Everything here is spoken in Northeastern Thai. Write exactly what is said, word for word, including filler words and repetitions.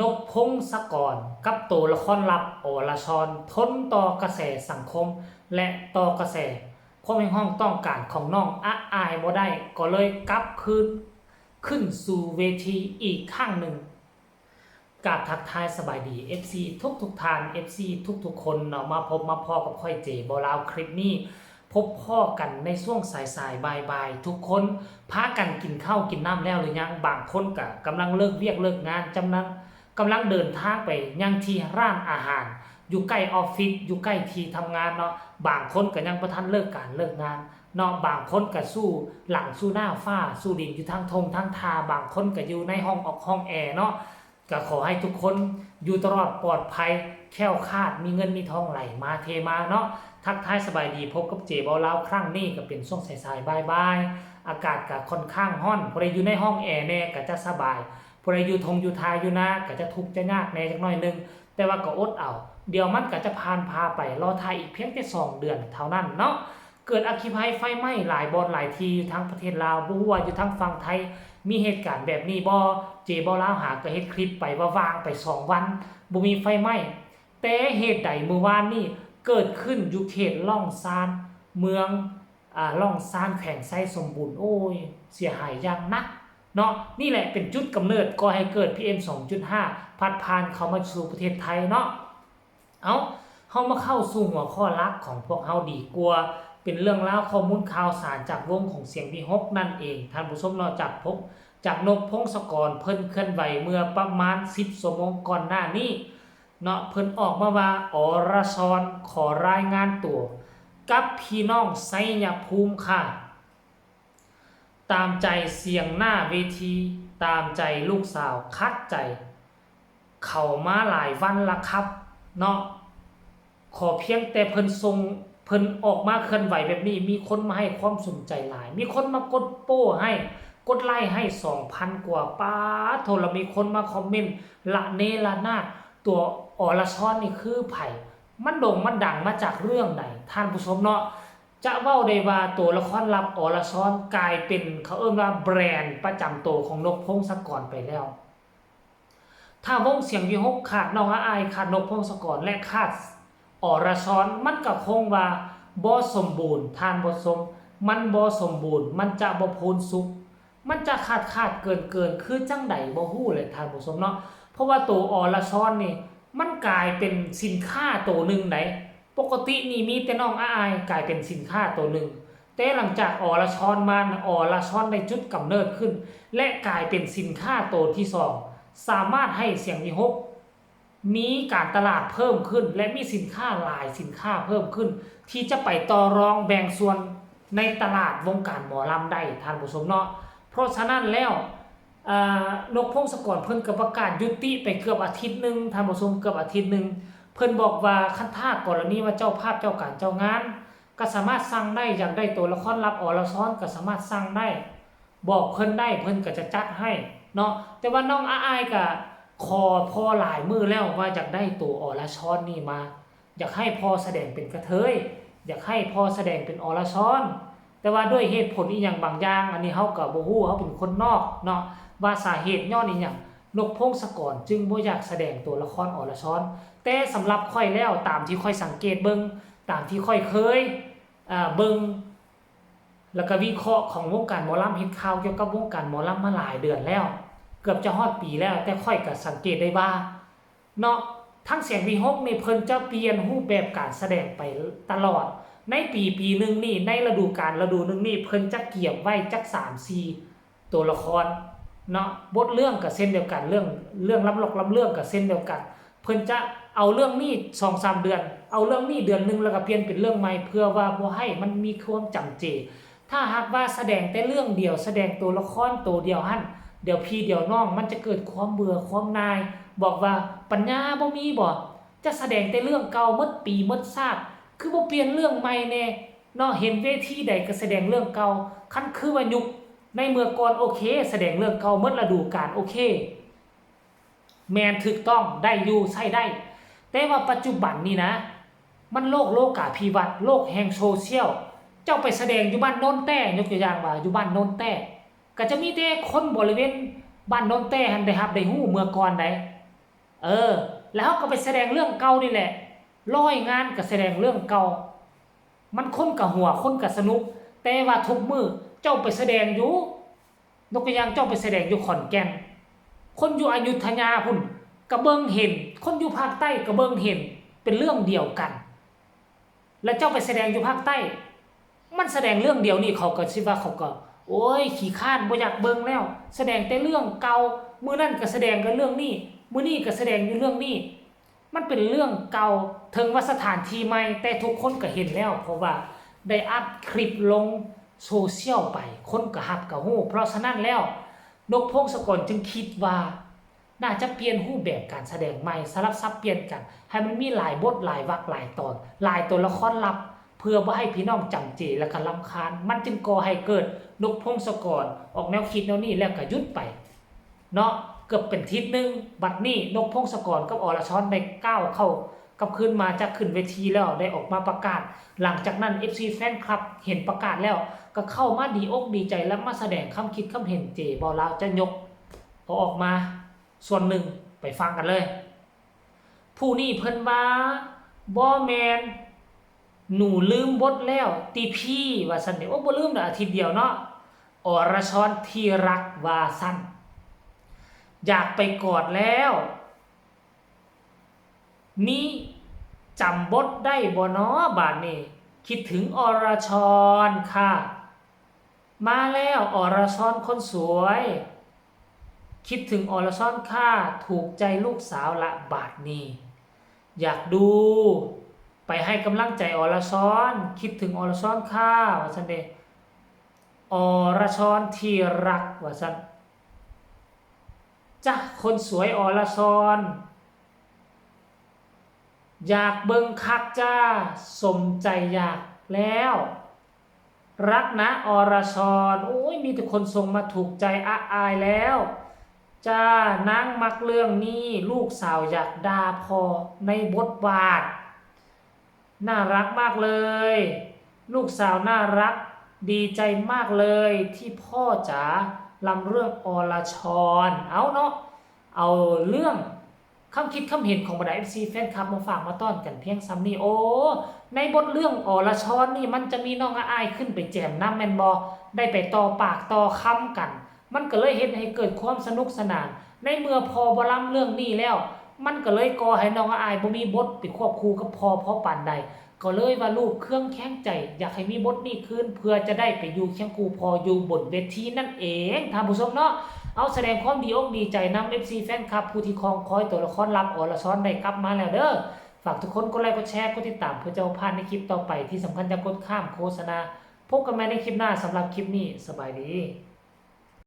นกพงศกรกับตัวละครลับอรชร ทนต่อกระแสสังคม และต่อกระแสความเรียกร้องต้องการของน้องอะอายบ่ได้ ก็เลยกลับคืนขึ้นสู่เวทีอีกครั้งหนึ่ง กราบทักทายสบายดี เอฟซี ทุกทุกท่าน เอฟซี ทุกทุกคนเนาะ มาพบมาพ้อกับข้อยเจบ่าวลาวคลิปนี้ พบพ้อกันในช่วงสายๆ บ่ายๆ ทุกคนพากันกินข้าวกินน้ำแล้วหรือยัง บางคนก็กำลังเลิกเวียกเลิกงาน กำลังกำลังเดินทางไปยังที่ร้านอาหาร อยู่ใกล้ออฟฟิศ อยู่ใกล้ที่ทำงานเนาะ บางคนก็ยังบ่ทันเลิกการเลิกงานเนาะ บางคนก็สู้หลังสู้หน้าฟ้าสู้ดินอยู่ทางทงทางทา บางคนก็อยู่ในห้องออกห้องแอร์เนาะ ก็ขอให้ทุกคนอยู่ตลอดปลอดภัย แคล้วคลาด มีเงินมีทองไหลมาเทมาเนาะ ทักทายสบายดี พบกับเจบ่าวลาวครั้งนี้ก็เป็นช่วงสายๆ บ่ายๆ อากาศก็ค่อนข้างร้อน ผู้ใดอยู่ในห้องแอร์แน่ก็จะสบาย ผู้ใดอยู่ทงอยู่ทาอยู่นาก็จะทุกข์จะยากแน่จักหน่อยหนึ่ง แต่ว่าก็อดเอา เดี๋ยวมันก็จะผ่านพาไป รอท่าอีกเพียงแค่สองเดือนเท่านั้นเนาะ เกิดอัคคีภัยไฟไหม้หลายบ่อนหลายที่อยู่ทางประเทศลาว บ่ฮู้ว่าอยู่ทางฝั่งไทยมีเหตุการณ์แบบนี้บ่ เจบ่าวลาวหาก็เฮ็ดคลิปไปว่าว่างไปสองวัน บ่มีไฟไหม้ แต่เหตุใดมื้อวานนี้เกิดขึ้นอยู่เขตล่องซาน เมือง อ่า ล่องซาน แขวงไชยสมบูรณ์ โอ้ย เสียหายอย่างหนักเนาะ นี่แหละเป็นจุดกำเนิดก่อให้เกิด พีเอ็ม สองจุดห้า พัดผ่านเข้ามาสู่ประเทศไทยเนาะ เอา เฮามาเข้าสู่หัวข้อหลักของพวกเฮาดีกว่า เป็นเรื่องราวข้อมูลข่าวสารจากวงของเสียงวิหคนั่นเอง ท่านผู้ชมเนาะ จากพบ จากนกพงศกร เพิ่นเคลื่อนไหวเมื่อประมาณสิบชั่วโมงก่อนหน้านี้เนาะ เพิ่นออกมาว่า อรชรขอรายงานตัวกับพี่น้องไชยภูมิค่ะ ตามใจเสียงหน้าเวที ตามใจลูกสาวขัดใจ เขามาหลายวันละครับเนาะ ขอเพียงแต่เพิ่นส่ง เพิ่นออกมาเคลื่อนไหวแบบนี้ มีคนมาให้ความสนใจหลาย มีคนมากดโป้ให้ กดไลค์ให้ สองพัน กว่า ป๊าดโถ แล้วมีคนมาคอมเมนต์ระเนระนาด ตัวอรชรนี่คือไผ มันโด่งมันดังมาจากเรื่องใด ท่านผู้ชมเนาะ จะเว้าได้ว่าตัวละครลับอรชรกลายเป็น เขาเอิ้นว่าแบรนด์ประจำตัวของนกพงศกรไปแล้ว ถ้าวงเสียงวิหคขาดน้องอะอาย ขาดนกพงศกร และขาดอรชร มันก็คงว่าบ่สมบูรณ์ ท่านผู้ชม มันบ่สมบูรณ์ มันจะบ่พูนสุข มันจะขาดขาดเกินเกิน คือจั่งใดบ่ฮู้เลย ท่านผู้ชมเนาะ เพราะว่าตัวอรชรนี่ มันกลายเป็นสินค้าตัวหนึ่งได ปกตินี่มีแต่น้องอะอายกลายเป็นสินค้าตัวหนึ่ง แต่หลังจากอรชรมาน่ะ อรชรได้จุดกำเนิดขึ้น และกลายเป็นสินค้าตัวที่สอง สามารถให้เสียงวิหคมีการตลาดเพิ่มขึ้น และมีสินค้าหลายสินค้าเพิ่มขึ้น ที่จะไปต่อรองแบ่งส่วนในตลาดวงการหมอลำได้ ท่านผู้ชมเนาะ เพราะฉะนั้นแล้ว อ่า นกพงศกรเพิ่นก็ประกาศยุติไปเกือบอาทิตย์หนึ่ง ท่านผู้ชม เกือบอาทิตย์หนึ่ง เพิ่นบอกว่าคันถ้ากรณีว่าเจ้าภาพเจ้าการเจ้างาน ก็สามารถสั่งได้ อยากได้ตัวละครลับอรชรก็สามารถสั่งได้ บอกเพิ่นได้ เพิ่นก็จะจัดให้เนาะ แต่ว่าน้องอะอายก็ขอพ่อหลายมื้อแล้วว่าอยากได้ตัวอรชรนี่มา อยากให้พ่อแสดงเป็นกระเทย อยากให้พ่อแสดงเป็นอรชร แต่ว่าด้วยเหตุผลอีหยังบางอย่าง อันนี้เฮาก็บ่ฮู้ เฮาเป็นคนนอกเนาะ ว่าสาเหตุย้อนอีหยัง นกพงศกรจึงบ่อยากแสดงตัวละครอรชร แต่สำหรับข้อยแล้ว ตามที่ข้อยสังเกตเบิ่ง ตามที่ข้อยเคย อ่า เบิ่ง แล้วก็วิเคราะห์ของวงการหมอลำ เฮ็ดข่าวเกี่ยวกับวงการหมอลำมาหลายเดือนแล้ว เกือบจะฮอดปีแล้ว แต่ข้อยก็สังเกตได้ว่า เนาะ ทั้งเสียงวิหคนี่เพิ่นจะเปลี่ยนรูปแบบการแสดงไปตลอด ในปีปีหนึ่งนี่ ในฤดูกาลฤดูหนึ่งนี่ เพิ่นจะเก็บไว้จักสามสี่ตัวละครเนาะ บทเรื่องก็เช่นเดียวกัน เรื่อง เรื่องลำลอกลำเรื่องก็เช่นเดียวกัน เพิ่นจะเอาเรื่องนี้สองสามเดือน เอาเรื่องนี้เดือนหนึ่ง แล้วก็เปลี่ยนเป็นเรื่องใหม่ เพื่อว่าบ่ให้มันมีความจำเจ ถ้าหากว่าแสดงแต่เรื่องเดียว แสดงตัวละครตัวเดียวหั้น เดี๋ยวพี่เดี๋ยวน้องมันจะเกิดความเบื่อความหน่าย บอกว่าปัญญาบ่มีบ่ จะแสดงแต่เรื่องเก่าหมดปีหมดชาติ คือบ่เปลี่ยนเรื่องใหม่แน่เนาะ เห็นเวทีใดก็แสดงเรื่องเก่า คันคือว่ายุคในเมื่อก่อนโอเค แสดงเรื่องเก่าหมดฤดูกาล โอเค แม่น ถูกต้อง ได้อยู่ ใช้ได้ แต่ว่าปัจจุบันนี่นะ มันโลกโลกาภิวัตน์ โลกแห่งโซเชียล เจ้าไปแสดงอยู่บ้านโนนแต้ ยกตัวอย่างว่าอยู่บ้านโนนแต้ ก็จะมีแต่คนบริเวณบ้านโนนแต้หั้นได้รับได้ฮู้เมื่อก่อนใด เออ แล้วเฮาก็ไปแสดงเรื่องเก่านี่แหละ ร้อยงานก็แสดงเรื่องเก่า มันคนก็หัว คนก็สนุก แต่ว่าทุกมื้อเจ้าไปแสดงอยู่ ยกตัวอย่างเจ้าไปแสดงอยู่ขอนแก่น คนอยู่อยุธยาพุ้นก็เบิ่งเห็น คนอยู่ภาคใต้ก็เบิ่งเห็น เป็นเรื่องเดียวกัน แล้วเจ้าไปแสดงอยู่ภาคใต้ มันแสดงเรื่องเดียวนี่เขาก็สิว่าเขาก็ โอ้ย ขี้คร้าน บ่อยากเบิ่งแล้ว แสดงแต่เรื่องเก่า มื้อนั้นก็แสดงกันเรื่องนี้ มื้อนี้ก็แสดงอยู่เรื่องนี้ มันเป็นเรื่องเก่า ถึงว่าสถานที่ใหม่ แต่ทุกคนก็เห็นแล้ว เพราะว่าได้อัดคลิปลงโซเชียลไป คนก็ฮับก็ฮู้ เพราะฉะนั้นแล้ว นกพงศกรจึงคิดว่า น่าจะเปลี่ยนรูปแบบการแสดงใหม่ สลับสับเปลี่ยนกัน ให้มันมีหลายบท หลายวรรค หลายตอน หลายตัวละครลับ เพื่อบ่ให้พี่น้องจำเจ และก็รำคาญ มันจึงก่อให้เกิดนกพงศกรออกแนวคิดแนวนี้ แล้วก็หยุดไป เนาะ เกือบเป็นทิศหนึ่ง บัดนี้นกพงศกรกับอรชรได้ก้าวเข้า กลับคืนมาจากขึ้นเวทีแล้ว ได้ออกมาประกาศ หลังจากนั้น เอฟซี แฟนคลับเห็นประกาศแล้ว ก็เข้ามาดีอกดีใจ และมาแสดงความคิดความเห็น เจบ่าวลาวจะยกเอาออกมาส่วนหนึ่ง ไปฟังกันเลย ผู้นี้เพิ่นว่า บ่แม่น หนูลืมบทแล้วติพี่ ว่าซั่นเด้ โอ้ บ่ลืมดอก อาทิตย์เดียวเนาะ อรชรที่รัก ว่าซั่น อยากไปกอดแล้ว นี่จำบทได้บ่น้อ บาดนี้ คิดถึงอรชรค่ะ มาแล้ว อรชรคนสวย คิดถึงอรชรค่ะ ถูกใจลูกสาวละบาดนี้ อยากดู ไปให้กำลังใจอรชร คิดถึงอรชรค่ะ ว่าซั่นเด้ อรชรที่รัก ว่าซั่น จ้ะ คนสวยอรชร อยากเบิ่งคักจ้า สมใจอยากแล้ว รักนะอรชร โอ้ย มีแต่คนส่งมาถูกใจอะอายแล้ว จ้า นางมักเรื่องนี้ ลูกสาวอยากด่าพ่อในบทบาท น่ารักมากเลย ลูกสาวน่ารัก ดีใจมากเลยที่พ่อจ๋า ลำเรื่องอรชร เอาเนาะ เอาเรื่องความคิดความเห็นของบรรดา เอฟซี แฟนคลับมาฝากมาต้อนกันเพียงส่ำนี้ โอ้ ในบทเรื่องอรชรนี่มันจะมีน้องอะอายขึ้นไปแจมนำแม่นบ่ ได้ไปต่อปากต่อคำกัน มันก็เลยเฮ็ดให้เกิดความสนุกสนาน ในเมื่อพ่อบ่ลำเรื่องนี้แล้ว มันก็เลยก่อให้น้องอะอายบ่มีบทไปควบคู่กับพ่อพอปานใด ก็เลยว่าลูกเครื่องแค้นใจ อยากให้มีบทนี้คืน เพื่อจะได้ไปอยู่เคียงคู่พ่ออยู่บนเวทีนั่นเอง ท่านผู้ชมเนาะ เอาแสดงความดีอกดีใจนำ เอฟซี แฟนคลับ ผู้ที่คอยคอยตัวละครลับอรชรได้กลับมาแล้วเด้อ ฝากทุกคนกดไลค์กดแชร์กดติดตามเพื่อจะบ่พลาดในคลิปต่อไป ที่สำคัญอย่ากดข้ามโฆษณา พบกันใหม่ในคลิปหน้า สำหรับคลิปนี้สบายดี